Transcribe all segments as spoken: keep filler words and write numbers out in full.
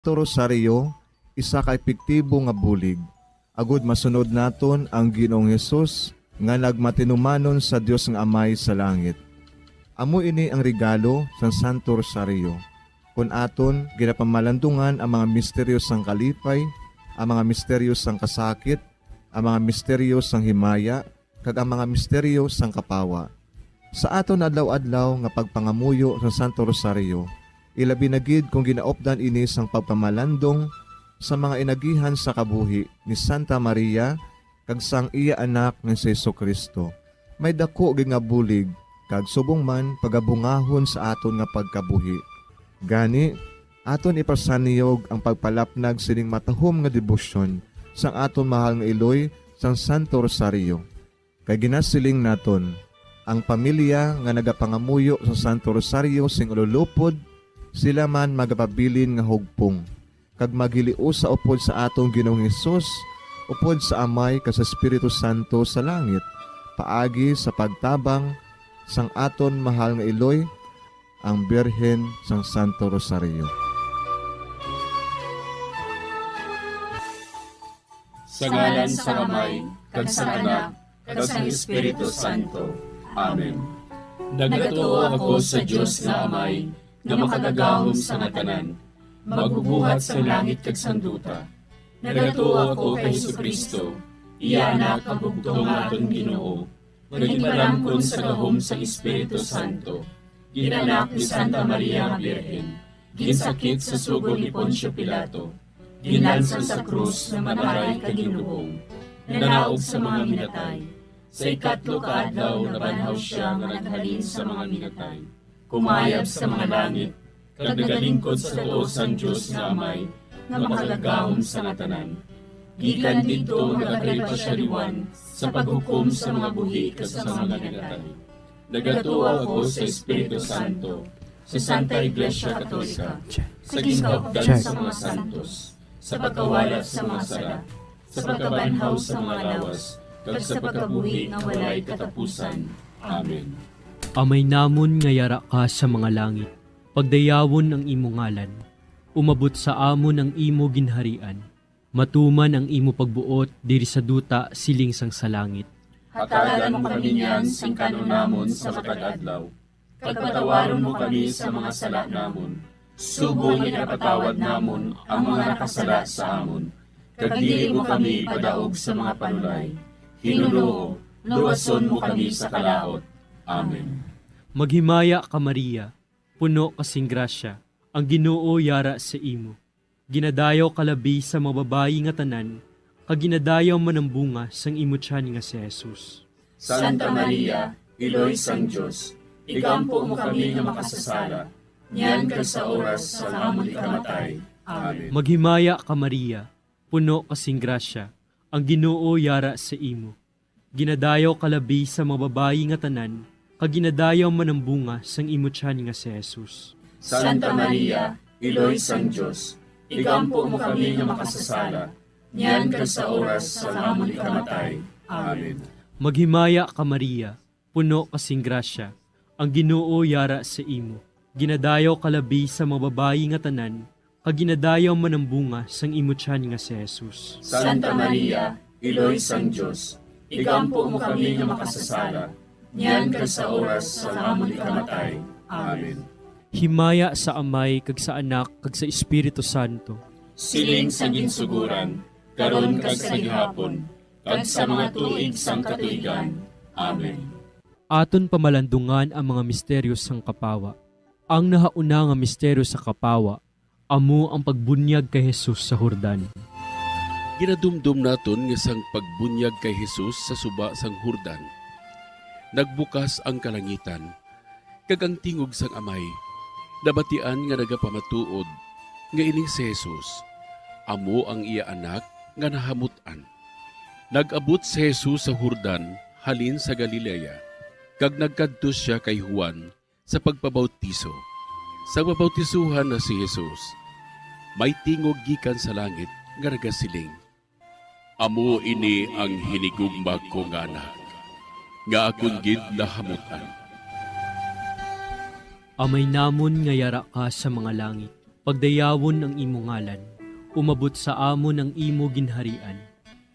Santo Rosario, isa ka epektibo nga bulig, agud masunod naton ang Ginoong Hesus nga nagmatinumanon sa Dios nga Amay sa langit. Amo ini ang regalo sang Santo Rosario, kon aton ginapamalandungan ang mga misteryo sang kalipay, ang mga misteryo sang kasakit, ang mga misteryo sang himaya, kag ang mga misteryo sang kapawa. Sa aton adlaw-adlaw nga pagpangamuyo sa Santo Rosario, ilabi na gid kon ginaupdan ini sang pagpamalandong sa mga inagihan sa kabuhi ni Santa Maria kag sang iya Anak nga si Jesu-Cristo, may daku gid nga bulig kag subong man pagabungahon sa aton nga pagkabuhi. Gani, aton ipasaniyog ang pagpalapnag sining matahom nga debosyon sang aton mahal nga iloy sang Santo Rosario. Kay ginasiling naton, ang pamilya nga nagapangamuyo sa Santo Rosario sing ululupod, sila man magapabilin nga hugpong, kag maghiliusa upod sa aton Ginoong Hesus, upod sa Amay kag sa Espiritu Santo sa langit, paagi sa pagtabang sang aton mahal nga iloy, ang Birhen sang Santo Rosario. Sa ngalan sang Amay, kag sang Anak, kag sang Espiritu Santo. Amen. Nagatuo ako sa Dios nga Amay, nga makagagahom sa nga tanan, magbubuhat sang langit kag sang duta. Nagatuo ako kay Jesu-Cristo, iya Anak, ang bugtong nga aton Ginoo, nga ginpalangkon sa gahom sang Espiritu Santo, ginanak ni Santa Maria nga Birhen, ginsakit sa sugo ni Poncio Pilato, ginlansang sa krus nga mataray kag ginlubong, nanaog sa mga minatay. Sa ikatlo ka adlaw nabanhaw sia nga naghalin sa mga minatay, kumayab sa mga langit, kag nagalingkod sa tuo sang Dios nga Amay, nga makagagahom sa nga tanan. Gikan didto nagakari pa sia liwan sa paghukom sa mga buhi kag sa mga minatay. Nagatuo ako sa Espiritu Santo, sa Santa Iglesia Katolika, sa ginkaupdan sa mga santos, sa pagkawala sa mga sala, sa pagkabanhaw sa mga lawas, kag sa pagkabuhi nga walay katapusan. Amen. Amay namon nga yara ka sa mga langit, pagdayawon ang imo ngalan. Umabot sa amon ang imo ginharian. Matuman ang imo pagbuot diri sa duta siling sang sa langit. Hatagan mo kami niyan sing kan-on namon sa matag adlaw. Kag patawaron mo kami sa mga sala namon, subong nga ginapatawad namon ang mga nakasala sa amon. Kag dili mo kami ipadaog sa mga panulay. Hinunoo, luwason mo kami sa kalaut. Amen. Maghimaya ka, Maria, puno ka sing grasya, ang Ginoo yara sa imo. Ginadayaw ka labi sa mga babayi nga tanan, kag ginadayaw man ang bunga sang imo tiyan nga si Jesus. Santa Maria, Iloy sang Dios, igampo mo kami nga makasasala, niyan kag sa oras sang amon ikamatay. Amen. Maghimaya ka, Maria, puno ka sing grasya, ang Ginoo yara sa imo. Ginadayaw ka labi sa mga babayi nga tanan, kag ginadayaw man ang bunga sang imo tiyan nga si Jesus. Santa Maria, Iloy sang Dios, igampo mo kami nga makasasala, niyan kag sa oras sang amon ikamatay. Amen. Maghimaya ka, Maria, puno ka sing grasya, ang Ginoo yara sa imo. Ginadayaw ka labi sa mga babayi nga tanan, kag ginadayaw man ang bunga sang imo tiyan nga si Jesus. Santa Maria, Iloy sang Dios, igampo mo kami nga makasasala, niyan kag sa oras sang amon ikamatay. Amen. Himaya sa Amay, kag sa Anak, kag sa Espiritu Santo. Siling sa ginsugoran, karon kag sa gihapon, kag sa mga tuig sang katuigan. Amen. Aton pamalandungan ang mga misteryo sang kapawa. Ang nahauna nga misteryo sa kapawa amo ang pagbunyag kay Jesus sa Jordan. Ginadumdom naton nga sang pagbunyag kay Jesus sa suba sang Jordan, nagbukas ang kalangitan, kag ang tingog sang Amay nabatian nga nagapamatuod nga ini si Jesus amo ang iya Anak nga nahamut-an. Nag-abot si Jesus sa Jordan halin sa Galilea, kag nagkadto sia kay Juan sa pagpabautiso. Sa pabautisohan na si Jesus, may tingog gikan sa langit nga nagasiling, "Amo ini ang hinigugma ko nga Anak, nga akon gid nahamut-an." Amay namon nga yara ka sa mga langit, Pagdayawon ang imo ngalan, umabot sa amon ang imo ginharian.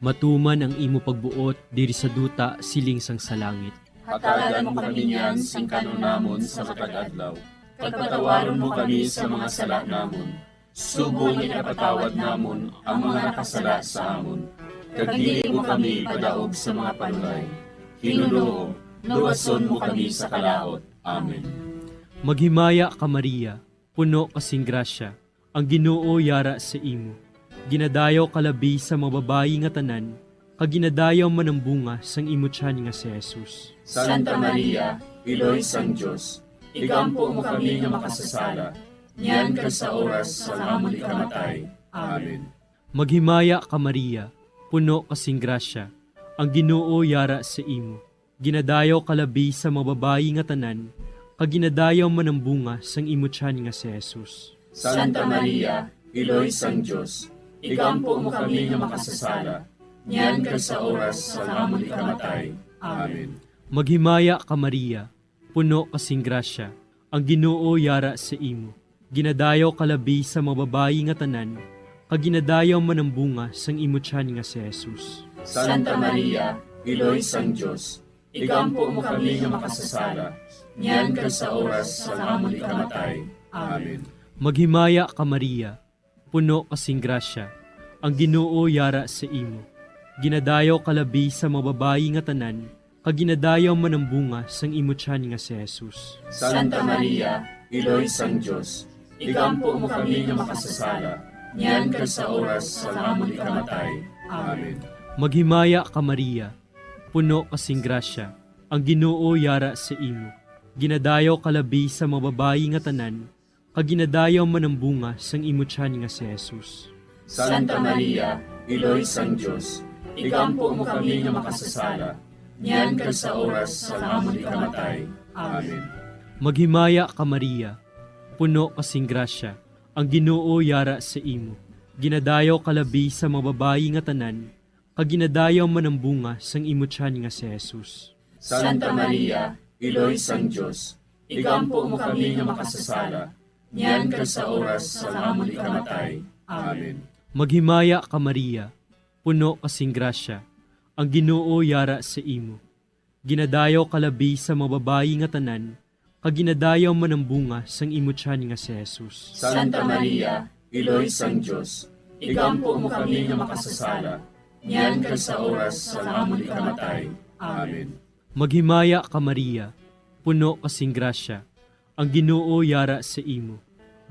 Matuman ang imo pagbuot diri sa duta siling sang sa langit. Hatagan mo kami niyan sing kanon namon sa matag adlaw, kag patawaron mo kami sa mga sala namon, subong nga ginapatawad namon ang mga nakasala sa amon. Kag dili mo kami ipadaog sa mga panulay. Ginoo, luwason mo kami sa kalaut. Amen. Maghimaya ka, Maria, puno ka sing grasya, ang Ginoo yara sa imo. Ginadayaw ka labi sa mga babayi nga tanan, kag ginadayaw man ang bunga sang imo tiyan nga si Jesus. Santa Maria, Iloy sang Dios, igampo mo kami nga makasasala, niyan kag sa oras sang amon ikamatay. Amen. Maghimaya ka, Maria, puno ka sing grasya, ang Ginoo yara sa imo. Ginadayaw ka labi sa mga babayi nga tanan, kag ginadayaw man ang bunga sang imo tiyan nga si Jesus. Santa Maria, Iloy sang Dios, igampo mo kami nga makasasala, niyan kag sa oras sang amon ikamatay. Amen. Maghimaya ka, Maria, puno ka sing grasya, ang Ginoo yara sa imo. Ginadayaw ka labi sa mga babayi nga tanan, kag ginadayaw man ang bunga sang imo tiyan nga si Jesus. Santa Maria, Iloy sang Dios, igampo mo kami nga makasasala, niyan kag sa oras sang amon ikamatay. Amen. Maghimaya ka, Maria, puno ka sing grasya, ang Ginoo yara sa imo. Ginadayaw ka labi sa mga babayi nga tanan, kag ginadayaw man ang bunga sang imo tiyan nga si Jesus. Santa Maria, Iloy sang Dios, igampo mo kami nga makasasala, niyan kag sa oras sang amon ikamatay. Amen. Maghimaya ka, Maria, puno ka sing grasya, ang Ginoo yara sa imo. Ginadayaw ka labi sa mga babayi nga tanan, kag ginadayaw man ang bunga sang imo tiyan nga si Jesus. Santa Maria, Iloy sang Dios, igampo mo kami nga makasasala, niyan kag sa oras sang amon ikamatay. Amen. Maghimaya ka, Maria, puno ka sing grasya, ang Ginoo yara sa imo. Ginadayaw ka labi sa mga babayi nga tanan, kag ginadayaw man ang bunga sang imo tiyan nga si Jesus. Santa Maria, Iloy sang Dios, igampo mo kami nga makasasala, niyan kag sa oras sang amon ikamatay. Amen. Maghimaya ka, Maria, puno ka sing grasya, ang Ginoo yara sa imo. Ginadayaw ka labi sa mga babayi nga tanan, kag ginadayaw man ang bunga sang imo tiyan nga si Jesus. Santa Maria, Iloy sang Dios, igampo mo kami nga makasasala, niyan kag sa oras sang amon ikamatay. Amen. Maghimaya ka, Maria, puno ka sing grasya, ang Ginoo yara sa imo.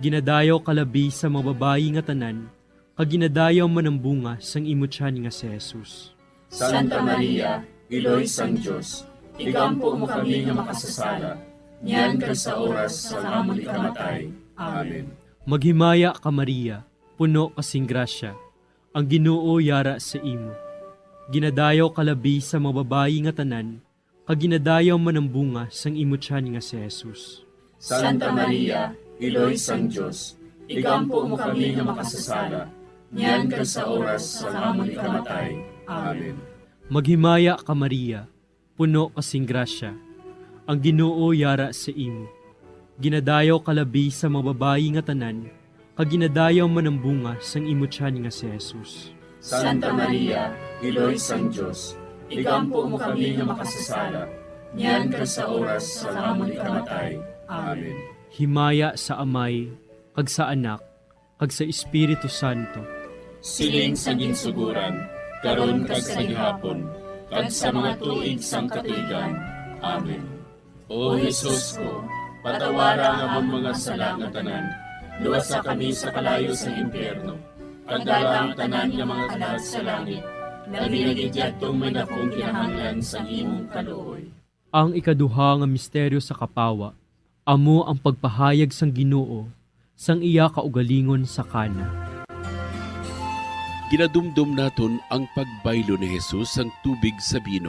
Ginadayaw ka labi sa mga babayi nga tanan, kag ginadayaw man ang bunga sang imo tiyan nga si Jesus. Santa Maria, Iloy sang Dios, igampo mo kami nga makasasala, niyan kag sa oras sang amon ikamatay. Amen. Maghimaya ka, Maria, puno ka sing grasya, ang Ginoo yara sa imo. Ginadayaw ka labi sa mga babayi nga tanan, kag ginadayaw man ang bunga sang imo tiyan nga si Jesus. Santa Maria, Iloy sang Dios, igampo mo kami nga makasasala, niyan kag sa oras sang amon ikamatay. Amen. Maghimaya ka, Maria, puno ka sing grasya, ang Ginoo yara sa imo. Ginadayaw ka labi sa mga babayi nga tanan, kag ginadayaw man ang bunga sang imo tiyan nga si Jesus. Santa Maria, Iloy sang Dios, igampo mo kami nga makasasala, niyan kag sa oras sang amon ikamatay. Amen. Himaya sa Amay, kag sa Anak, kag sa Espiritu Santo. Siling sa ginsuguran, karon kag sa gihapon, kag sa mga tuig sang katuigan. Amen. O Jesus ko, patawara ang amon mga sala nga tanan, luwasa kami sa kalayo sa impyerno, kag dala ang tanan nga mga kalag sa langit, labi na gid yadtong may dakong kinahanglan sang imong kaluoy. Ang ikaduha nga misteryo sa kapawa, amo ang pagpahayag sang Ginoo sang iya kaugalingon sa Cana. Ginadumdom naton ang pagbaylo ni Jesus sang tubig sa bino.